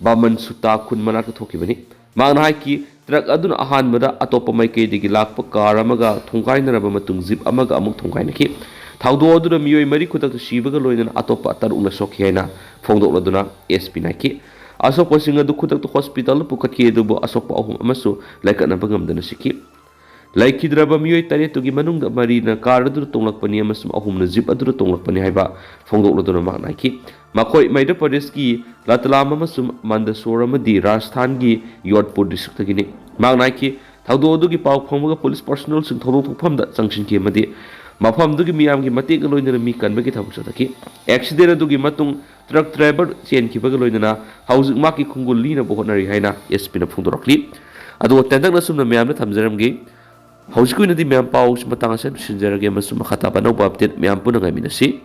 ꯕꯥꯃꯟ ꯁꯨꯇꯥ ꯈꯨꯟ ꯃꯅꯥꯛꯇ ꯊꯣꯛꯈꯤꯕꯅꯤ꯫ ꯃꯍꯥꯛꯅ ꯍꯥꯏꯈꯤ, ꯇ꯭ꯔꯛ ꯑꯗꯨꯅ ꯑꯍꯥꯟꯕꯗ ꯑꯇꯣꯞꯄ ꯃꯥꯏꯀꯩꯗꯒꯤ ꯂꯥꯛꯄ ꯀꯥꯔ ꯑꯃꯒ ꯊꯣꯡꯒꯥꯏꯅꯔꯕ ꯃꯇꯨꯡ ꯖꯤꯞ ꯑꯃꯒ ꯑꯃꯨꯛ ꯊꯣꯡꯒꯥꯏꯅꯈꯤ꯫ ꯊꯧꯗꯣꯛ ꯑꯗꯨꯗ ꯃꯤꯑꯣꯏ ꯃꯔꯤ ꯈꯨꯗꯛꯇ ꯁꯤꯕꯒ ꯂꯣꯏꯅꯅ ꯑꯇꯣꯞꯄ ꯇꯔꯨꯛꯅ ꯁꯣꯛꯈꯤ ꯍꯥꯏꯅ ꯐꯣꯡꯗꯣꯛꯂꯗꯨꯅ ꯑꯦꯁ ꯄꯤꯅ ꯍꯥꯏꯈꯤ꯫ ꯑꯁꯣꯛꯄꯁꯤꯡ ꯑꯗꯨ ꯈꯨꯗꯛꯇ ꯍꯣꯁꯄꯤꯇꯥꯜꯗ ꯄꯨꯈꯠꯈꯤ, ꯑꯗꯨꯕꯨ ꯑꯁꯣꯛꯄ ꯑꯍꯨꯝ ꯑꯃꯁꯨ ꯂꯥꯏꯀꯠꯅꯕ ꯉꯝꯗꯅ ꯁꯤꯈꯤ꯫ ꯂꯩꯈꯤꯗ꯭ꯔꯕ ꯃꯤꯑꯣꯏ ꯇꯔꯦꯠꯇꯨꯒꯤ ꯃꯅꯨꯡꯗ ꯃꯔꯤꯅ ꯀꯥꯔ ꯑꯗꯨꯗ ꯇꯣꯡꯂꯛꯄꯅꯤ ꯑꯃꯁꯨꯡ ꯑꯍꯨꯝꯅ ꯖꯤꯞ ꯑꯗꯨꯗ ꯇꯣꯡꯂꯛꯄꯅꯤ ꯍꯥꯏꯕ ꯐꯣꯡꯗꯣꯛꯂꯗꯨꯅ ꯃꯍꯥꯛꯅ ꯍꯥꯏꯈꯤ꯫ ꯃꯈꯣꯏ ꯃꯙ꯭ꯌ ꯄ꯭ꯔꯗꯦꯁꯀꯤ ꯔꯥꯇꯂꯥꯝ ꯑꯃꯁꯨꯡ ꯃꯟꯗꯁꯣꯔ ꯑꯃꯗꯤ ꯔꯥꯖꯁꯊꯥꯟꯒꯤ ꯌꯣꯙꯄꯨꯔ ꯗꯤꯁꯇ꯭ꯔꯤꯛꯇꯒꯤꯅꯤ꯫ ꯃꯍꯥꯛꯅ ꯍꯥꯏꯈꯤ, ꯊꯧꯗꯣꯛ ꯑꯗꯨꯒꯤ ꯄꯥꯎ ꯐꯪꯕꯒ ꯄꯨꯂꯤꯁ ꯄꯔꯁꯣꯅꯦꯜꯁꯤꯡ ꯊꯧꯗꯣꯛ ꯊꯣꯛꯐꯝꯗ ꯆꯪꯁꯤꯟꯈꯤ ꯑꯃꯗꯤ ꯃꯐꯝꯗꯨꯒꯤ ꯃꯤꯌꯥꯝꯒꯤ ꯃꯇꯦꯡꯒ ꯂꯣꯏꯅꯅ ꯃꯤ ꯀꯟꯕꯒꯤ ꯊꯕꯛ ꯆꯠꯊꯈꯤ꯫ ꯑꯦꯛꯁꯤꯗꯦꯟ ꯑꯗꯨꯒꯤ ꯃꯇꯨꯡ ꯇ꯭ꯔꯛ ꯗ꯭ꯔꯥꯏꯚꯔ ꯆꯦꯟꯈꯤꯕꯒ ꯂꯣꯏꯅꯅ ꯍꯧꯖꯤꯛ ꯃꯍꯥꯛꯀꯤ ꯈꯣꯡꯒꯨꯜ ꯂꯤꯅꯕ ꯍꯣꯠꯅꯔꯤ ꯍꯥꯏꯅ ꯑꯦꯁ ꯄꯤꯅ ꯐꯣꯡꯗꯣꯔꯛꯂꯤ꯫ ꯑꯗꯨꯒ ꯇꯦꯟꯇꯛꯅ ꯑꯁꯨꯝꯅ ꯃꯌꯥꯝꯗ ꯊꯝꯖꯔꯝꯒꯦ꯫ ꯍꯧꯖꯤꯛꯀꯤ ꯑꯣꯏꯅꯗꯤ ꯃꯌꯥꯝ ꯄꯥꯎꯁꯤ ꯃꯇꯥꯡ ꯑꯁꯤꯗ ꯂꯣꯏꯁꯤꯟꯖꯔꯒꯦ ꯑꯃꯁꯨꯡ ꯃꯈꯥ ꯇꯥꯕ ꯑꯅꯧꯕ update ꯃꯌꯥꯝ ꯄꯨꯟꯅ ꯉꯥꯏꯃꯤꯟꯅꯁꯤ꯫